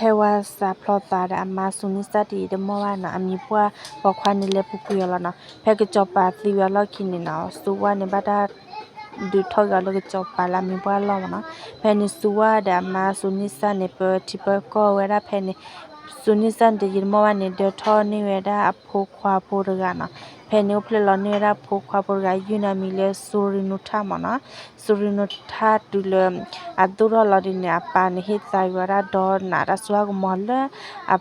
ဖဲဝါစးဖျီသးဒီးအမါစူၤန့ဆၣ်တယံာ်တမီၢ်ဘၣ်နီၤ, အမံၤပှၢ်ပိာ်ခွါန့ၣ်လဲၤပူၤကွံာ်အီၤလီၤနီၤ. ဖဲကစီၤပၤသံဝံၤအလီၢ်ခံန့ၣ်နီၤ, စူၤဝါန့ၣ်ဘၣ်တၢ် ဒုးထီၣ်က့ၤအီၤလၢကစီၤပၤလၢအမံၤပှၢ်လီၢ်မ့ၢ်နီၤ. ဖဲန့ၣ်စူၤဝါဒီးအမါစူၤန့ဆၣ်န့ၣ် ပထံပၢကီၢ်ဝဲဒၣ်ဖဲန့ၣ်, စူၤန့ဆၣ်န့ၣ်တယံာ်တမီၢ်ဘၣ်န့ၣ် ဒၢထီၣ်န့ၢ်ဝဲဒၣ်အဖိခွါဖိတဂၤနီၤ. ဖဲန့ၣ်အိၣ်ဖျဲၣ်လီၤန့ၢ်ဝဲဒၣ်အဖိခွါဖိတဂၤ ယုၢ်န့ၢ်အမံၤလၢစူၤရံနူၤထၣ်မ့ၢ်နီၤ. စူၤရံနူၤထၣ်တုၤလၢ အဒိၣ်ထီၣ်လီၤဒ်န့ၣ် အပၢ်န့ၣ်ဟ့ၣ်သါဝံၤဝဲဒၣ်ဒီးနးတၢ်စိတၢ်ကမီၤလၢ အ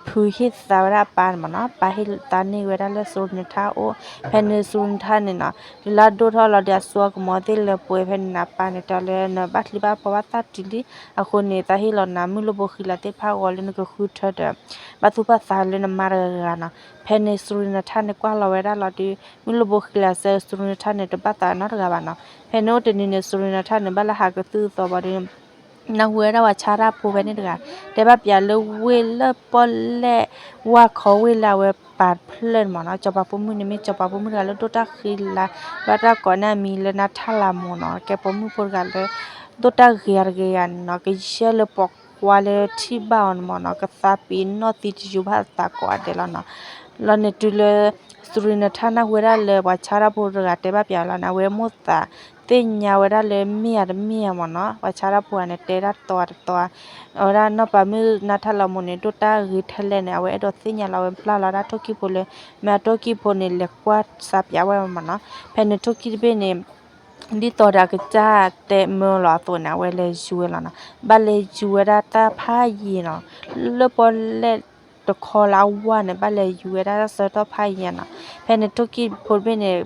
ဖုဟ့ၣ်သါဝဲဒၣ်အပၢ်န့ၣ်မ့ၢ်နီၤ, ပၢ်ဟ့ၣ်သါန့ၢ်ဝဲဒၣ်လၢစူၤရံနူၤထၣ်အအိၣ်. ဖဲန့ၣ်စူၤရံနူၤထၣ်န့ၣ်နီၤ, တုၤလၢအဒိၣ်ထီၣ်လီၤဒီးအစိအကမီၤသ့ၣ်လၢပှဲၤဖဲန့ၣ်နီၤ, အပၢ်န့ၣ်တဲလၢနဘၣ်ချံဘၣ်ဖီဘၣ်သၣ်တုၤလံ, အဃိန့ၣ် သးဟ့ၣ်လီၤနၤမုၢ်လၢဘိဃံလၤသ့ၣ်တဖၣ်အဂီၢ်လၢနကဃုထၢဒီး ဘၣ်သူၣ်ဘၣ်သးလၢနမါတဂၤဂၤနီၤ. ဖဲန့ၣ်စူၤရံနူၤထၣ်န့ၣ်ကွၢ်လီၤဝဲဒၣ်လီၤဒီး မုၢ်လၢဘိဃံလၤစၢၤ စူၤရံနူၤထၣ်န့ၣ် တဘၣ်သးနီတဂၤဘၣ်နီၤ. ဖဲန့ၣ်အိၣ်တနံၤန့ၣ် စူၤရံနူၤထၣ်န့ၣ် ဘၣ်လၢဟးကသုၣ်သီဘၣ်ဒီး နၢ်ဟူဝဲဒၣ်ပှၤဆါတၢ်ဖိဖဲန့ၣ်တဂၤ တဲဘၣ်ပၠးလၢဝ့ၢ်လၢပီၣ်လဲၣ်ဝၢ်ခီဝ့ၢ်လၢအဝဲပာ်ဖျၢၣ်န့ၣ်မ့ၢ်နီၤ, စီၤပၤဖိမုၣ်န့ၣ်မ့ၢ်စီၤပၤဖိမုၣ်တဂၤလၢဒိၣ်တၢ်ဃံလၤ, ဘၣ်တၢ်ကိးန့ၢ်အမံၤလၢနါထၣ်လၤမိၢ်နီၤ, ကဲပိာ်မုၣ်ဖိတဂၤလၢ ဒိၣ်တၢ်ဂ့ၤဂၤတဂ့ၤဂၤန့ၣ်နီၤ, ကယဲၢ်လၢပိာ်ခွါလၢထံၣ်ဘၣ်အီၤန့ၣ်မ့ၢ်နီၤ, ကသးပ့ၤနီၣ်သံတယူၤဘၣ်အသးကိးဂၤဒဲးလီၤနီၤ. လီၤန့ၣ်တုၤလၢ စူၤရံနူၤထၣ်နၢ်ဟူဝဲဒၣ်လၢပှၤဆါတၢ်ဖိတဂၤတဲဘၣ်ပၠးလီၤန့ၣ် အဝဲမိၣ်သးသ့ၣ်ညါဝဲဒၣ်လၢမ့ၢ်ဧါတမ့ၢ်ဧါမ့ၢ်နီၤ, ပှၤဆါတၢ်ဖိတဂၤန့ၣ် တဲဒၣ်တီတတီ အဝဲဒၣ်နီၢ်ပၤမုၣ်နါထၣ်လၤမိၢ်န့ၣ် ဒိၣ်တၢ်ဂ့ၤထဲလဲၣ်န့ၣ် အဝဲအဲၣ်ဒိးသ့ၣ်ညါလီၤ အဝဲပျၢ်လီၤဒၣ်ထိၣ်ကံၣ်ဖိလၢ မ့ၢ်အထိၣ်ကံၣ်ဖိန့ၣ် လဲၤကွၢ်စးပၠးဝဲမ့ၢ်နီၤ. ဖဲန့ၣ်ထိၣ်ကံၣ်တဘ့ၣ်န့ၣ် ဒ်သိးဒီးအကစၢ်တဲမၢလီၤအသိးန့ၣ် အဝဲလဲၤယူၤဝဲလီၤနီၤ, ဘၣ်လဲၤယူၤဝဲဒၣ်တၢ်ဖးယံာ်နီၤ, လၢပီၣ်လဲၣ်တခီလၢအဝါန့ၣ် ဘၣ်လဲၤယူၤဝဲဒၣ်တၢ်ဆၢကတီၢ်ဖးယံာ်နီၤ. ဖဲန့ၣ်ထိၣ်ကံၣ်ဖိတဘ့ၣ်န့ၣ်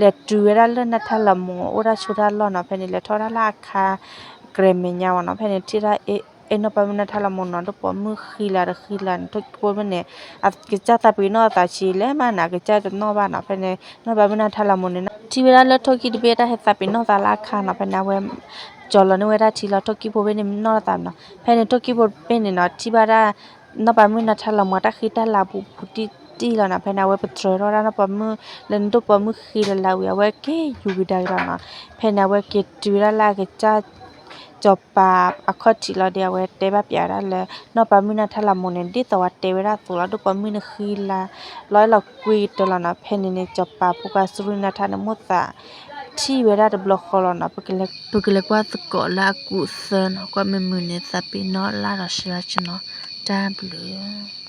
လဲၤတုၤဝဲဒၣ်လၢနါထၣ်လၤမိၢ်အိၣ်တၢ်ဆူးတၢ်လီၢ်နီၤ, ဖဲန့ၣ်လဲၤထီၣ်ဒၣ်လၢအခါ ကြဲးမဲာ်ညါဝဲနီၤ, ဖဲန့ၣ်ထံၣ်ဒၣ် အဲၣ်နီၢ်ပၤမုၣ်နါထၣ်လၤမိၢ်နီၤ, ဒီးပိာ်မုၣ်ဃံလၤတဃံလၤန့ၣ် ထိၣ်ကံၣ်ဖိတဘ့ၣ်န့ၣ် အကစၢ်သးပ့ၤနီၣ်အသးဆံးလဲၣ်မးန့ၣ် အကစၢ်တနီၣ်ဘၣ်နီၤ. ဖဲန့ၣ် နီၢ်ပၤမုၣ်နါထၣ်လၤမိၢ်န့ၣ် ထံၣ်ဝဲဒၣ်လၢထိၣ်ကံၣ်တဘ့ၣ်တၢ်ဟဲသးပ့ၤနီၣ်သးလၢအခါနီၤ, ဖဲန့ၣ် အဝဲ ကၠီၤလီၤန့ၢ်ဝဲဒၣ်ထံလီၤ ထိၣ်ကံၣ်ဖိတဘ့ၣ်န့ၣ်နီၣ်သးနီၤ. ဖဲန့ၣ်ထိၣ်ကံၣ်ဖိတဘ့ၣ်န့ၣ်နီၤ ထံၣ်ဘၣ်ဒၣ် နီၢ်ပၤမုၣ်နါထၣ်လၤမိၢ်တၢ်ဃံတၢ်လၤပူၤပူၤတံၢ်တံၢ်လီၤနီၤ. ဖဲန့ၣ် အဝဲပတြၢၤထီၣ်ဝဲဒၣ်နီၢ်ပၤမုၣ်လၢနဒိၣ်ပိာ်မုၣ်ဃံလၤလၤဝံၤ အဝဲက့ၤယူၤကဒါက့ၤလီၤနီၤ. ဖဲန့ၣ် အဝဲက့ၤတုၤဝဲဒၣ်လၢအကစၢ် ကၠီၤပၤအခီၣ်ထံးလီၤဒီး အဝဲတဲဘၣ်ပၠးဝဲဒၣ်လၢ နီၢ်ပၤမုၣ်နါထၣ်လၤမိၢ်န့ၣ် ဒ်သိးဝဲတဲဝဲဒၣ်အသိးလီၤ, ဒိၣ်ပိာ်မုၣ်န့ၣ်ဃံလၤ လီၤအဲၣ်လီၤကွံကတၢၢ်လီၤနီၤ. ဖဲန့ၣ်န့ၣ် ကၠီၤပၤဖိခွါစူၤရံနါထၣ်န့ၣ် မိၣ်သးထံၣ်ဝဲဒၣ်တဘျီဃီလီၤနီၤ. ပကလဲၤကွၢ်သကိးလၢအကူာ်သၢနီၤ, ကွၢ်မုာ်မုာ်န့ၣ် သးပ့ၤနီၣ်လၢ်ဒီးရှဲလၢ်ကနီၤ, တၢ်ဘျုး